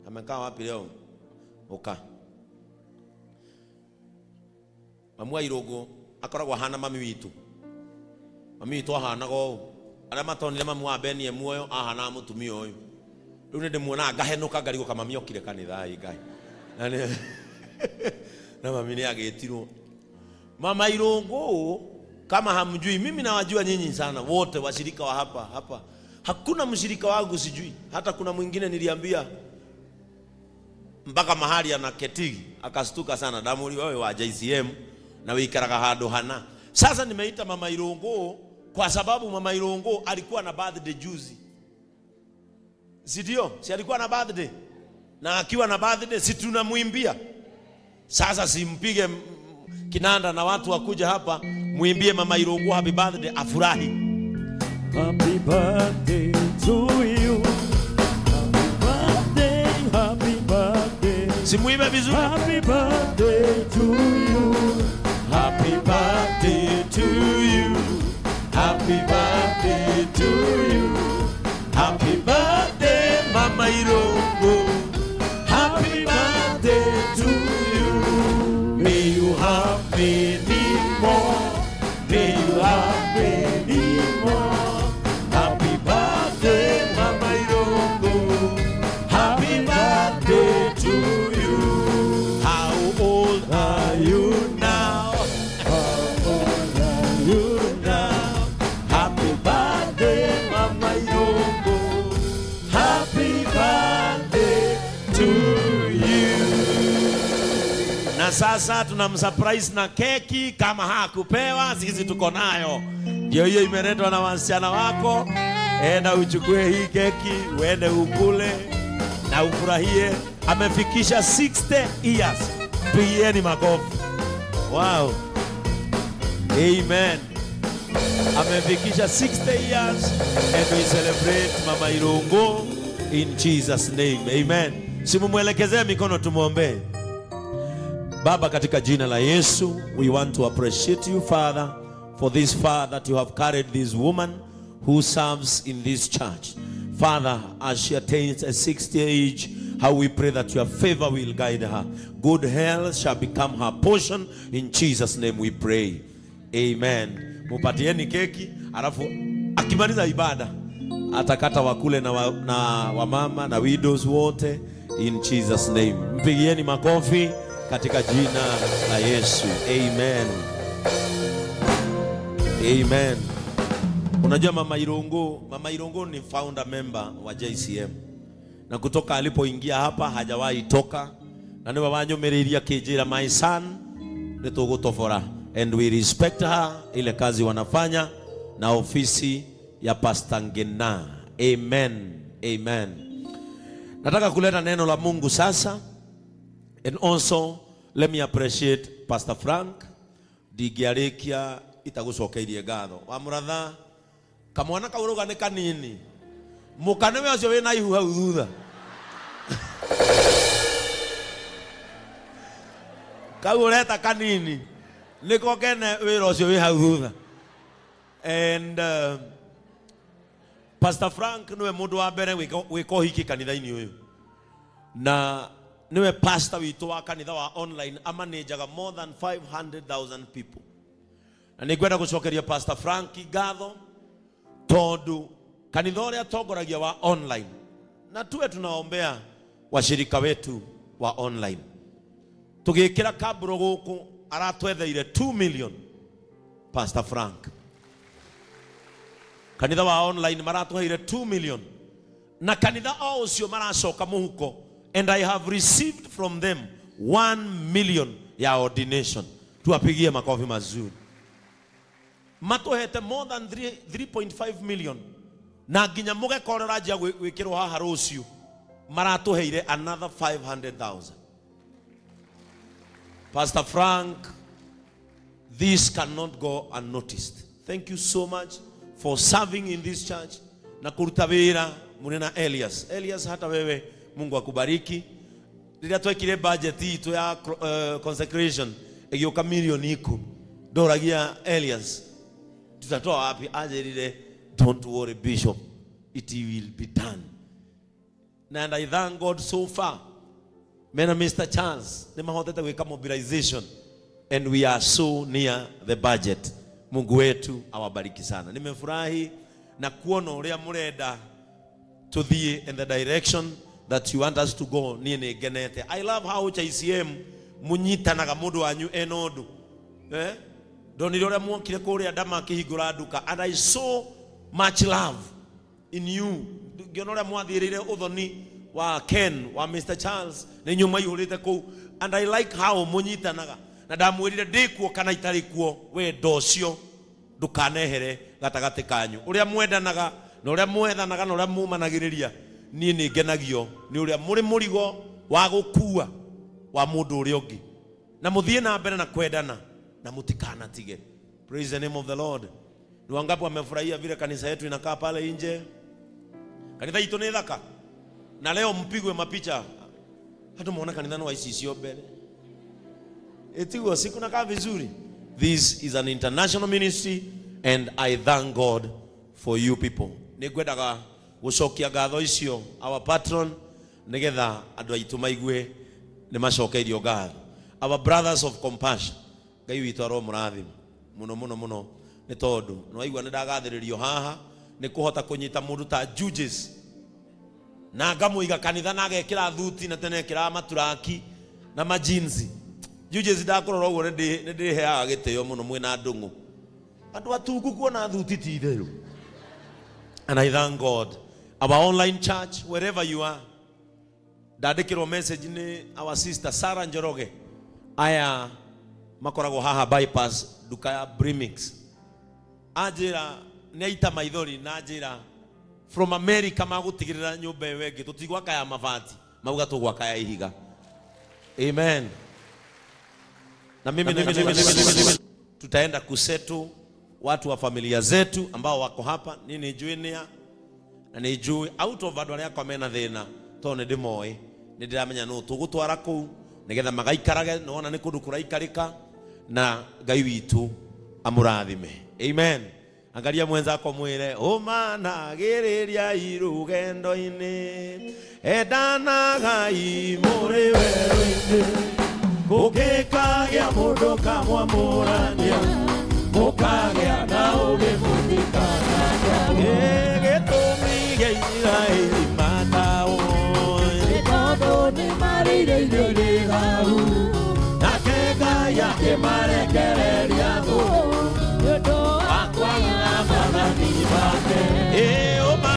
Amekaa wapi leo? Oka. Mamu wa Irũngũ akoragwo ahana mami witũ. Mami witũ ahanaga ũũ. Arĩa matonire mamu wa Beni e muoyo ahanaga mũtumia ũyũ. Rĩu nĩ ndĩmuonaga ngahenũka ngarigwo ka mami okire kanitha ĩ Ngai. Na na mami nĩ agĩtirwo. Mama Irũngũ kama hamjui, mimi nawajua nyinyi sana wote washirika wa hapa hapa. Hakuna mshirika wangu sijui. Hata kuna mwingine niliambia mpaka mahali anaketigi akastuka sana, damuri wewe wa JCM na wikaraga handu hana. Sasa nimeita Mama Irũngũ kwa sababu Mama Irũngũ alikuwa na birthday juzi. Si ndio? Si alikuwa na birthday? Na akiwa na birthday si tunamuimbia. Sasa simpige kinanda na watu wakuja hapa muimbie Mama Irũngũ happy birthday afurahi. Happy birthday to you. Happy birthday, happy birthday. Simuimbe vizuri. Happy birthday to you. Happy birthday to you. Happy birthday to you. Happy birthday Mama Irũngũ. Happy birthday to you. May you have many more. May you have many more. Happy birthday Mama Irũngũ. Happy birthday to you. How old are you now? How old are you now? Happy birthday Mama Irũngũ. Happy birthday to you. Na sasa tunamsurprise na keki kama hakupewa, sisi tuko nayo. Ndio hiyo imeletwa na wasichana wako. Enda uchukue hii keki, uende ukule na ufurahie. Amefikisha 60 years. Pigieni makofi. Wow. Amen. Amefikisha 60 years and we celebrate Mama Irũngũ in Jesus name. Amen. Simumwelekezee mikono, tumuombe. Baba, katika jina la Yesu, we want to appreciate you, Father, for this far that you have carried this woman who serves in this church. Father, as she attains a 60 age, how we pray that your favor will guide her. Good health shall become her portion. In Jesus' name we pray. Amen. Mupatieni keki, alafu akimaliza ibada atakata wakule na wamama na widows wote in Jesus' name. Mpigieni makofi katika jina la Yesu. Amen. Amen. Unajua Mama Irũngũ, Mama Irũngũ ni founder member wa JCM. Na kutoka alipoingia hapa hajawahi toka. Na niwe wanyumiriria kijira, my son nitugutobora. And we respect her, ile kazi wanafanya na ofisi ya Pastor Ngina. Amen. Amen. Nataka kuleta neno la Mungu sasa. And also let me appreciate Pastor Frank. Ndingĩarĩkia itagũcokeirie ngatho. Wa mũratha, kamwana kau ũrauga nĩ kanini. Mũka nĩwe ũcio wĩna ihu hau thutha. Kau ũreta kanini. Nĩko kene wĩra ũcio wĩ hau thutha. And Pastor Frank nĩwe mũndũ wa mbere gwĩka ũhiki kanitha-inĩ ũyũ. Na niwe pastor witũ wa kanitha wa online, amanajaga more than 500,000 people. Na nĩngwenda gũcokeria Pastor Frank ngatho tondũ kanitha ũrĩa atongoragia wa online, na tuwe tunaombea washirika wetu wa online. Tũgĩkĩra kambũro gũkũ aratwetheire 2 million Pastor Frank. Kanitha wa online maratũheire 2 million. Na kanitha o ũcio maracoka mũhuko. And I have received from them 1 million ya ordination. Tuwapigie makofi mazuri. Matuhete more than 3.5 million. Na nginya mũgekorera njia gwĩkĩrwo haha rũciũ maratuheire another 500,000. Pastor Frank, this cannot go unnoticed. Thank you so much for serving in this church. Na kuruta wĩra munena Elias. Elias, hata wewe Mungu akubariki. Rĩrĩa twekire budget itũ ya consecration ĩgĩũka milioni 10. Ndoragia Elias, tutatoa wapi? Anjĩrire, don't worry bishop, it will be done. Na and I thank God so far. Mena Mr. Charles nĩ mahotete gwĩka mobilization and we are so near the budget. Mungu wetu awabariki sana. Nimefurahi na kuona ũrĩa mũrenda tuthiĩ in the direction that you want us to go. Niĩ nĩ ngenete. I love how HICM munyitanaga mũndũ wanyu ena ũndũ. Ndonire ũrĩa mwokire kũrĩa Ndama akĩhingũra nduka and I saw much love in you. Ngĩona ũrĩa mwathiĩrĩire ũthoni wa Ken wa Mr. Charles nĩ inyuĩ maihũrĩte kũu and I like how mũnyitanaga. Na ndamwĩrire ndĩkuo kana itarĩ kuo, wendo ũcio ndũkanehere gatagatĩ kanyu. Ũrĩa mwendanaga na ũrĩa mwethanaga na ũrĩa mumanagĩrĩria, niĩ nĩ ngenagio nĩ ũrĩa mũrĩ mũrigo wa gũkua wa mũndũ ũrĩa ũngĩ, na mũthiĩ na mbere na kwendana na mũtikanatige. Praise the name of the Lord. Ni wangapi wamefurahia vile kanisa yetu inakaa pale nje? Kanitha itũ nĩ thaka. Na leo mpigwe mapicha. Hata muona kanitha no ici mbere. Etiguo siku nakaa vizuri. This is an international ministry and I thank God for you people. Nĩngwendaga gũcokia ngatho icio our patron nĩgetha andũ aitũ maigue nĩ macokeirio ngatho. Our brothers of compassion, Ngai witũ aromũrathima mũno mũno mũno nĩ tondũ nĩ waigua nĩ ndagathĩrĩrio haha nĩ kũhota kũnyita mũndũ ta Judges na ngamũiga kanitha na agekĩra thuti na tene ekĩraga maturaki na majinsi. Judges ndakũrora ũguo nĩ ndĩheaga gĩtĩo mũno mwĩna ndũng'ũ. Andũ atungu kuona thuti ti itherũ. And I thank God. Our online church, wherever you are, ndandĩkĩrwo message nĩ our sister Sarah Njoroge. Aya makoragwo haha bypass nduka ya Brimix. Anjĩra nĩ aita maithori na anjĩra from America magũtigĩrĩra nyũmba ĩyo ĩngĩ tũtigwaka ya mabati, mauga tũgwaka ya ihiga. Amen. Na mimi tutaenda kusetu watu wa familia zetu ambao wako hapa. Ni njui nĩa na nĩ njui out of andũ arĩa akwa mena thĩna tondũ nĩ ndĩmoĩ, nĩ ndĩramenya nũ tũgũtwara kũu nĩgetha magaikarage, nĩwona nĩ kũndũ kũraikarĩka, na Ngai witũ amũrathime. Amen. Angalia mwenzako mwĩre ũmanagĩrĩria irũgendo-inĩ endanagai mũrĩ werũ-inĩ gũgĩkagĩa mũndũ kamwamũrania mũkagĩa na ũgĩ mũtikanagia gĩtũmi gĩa Isiraeli mataũ Nĩ tondũ nĩ marĩire irio irĩ thaahu.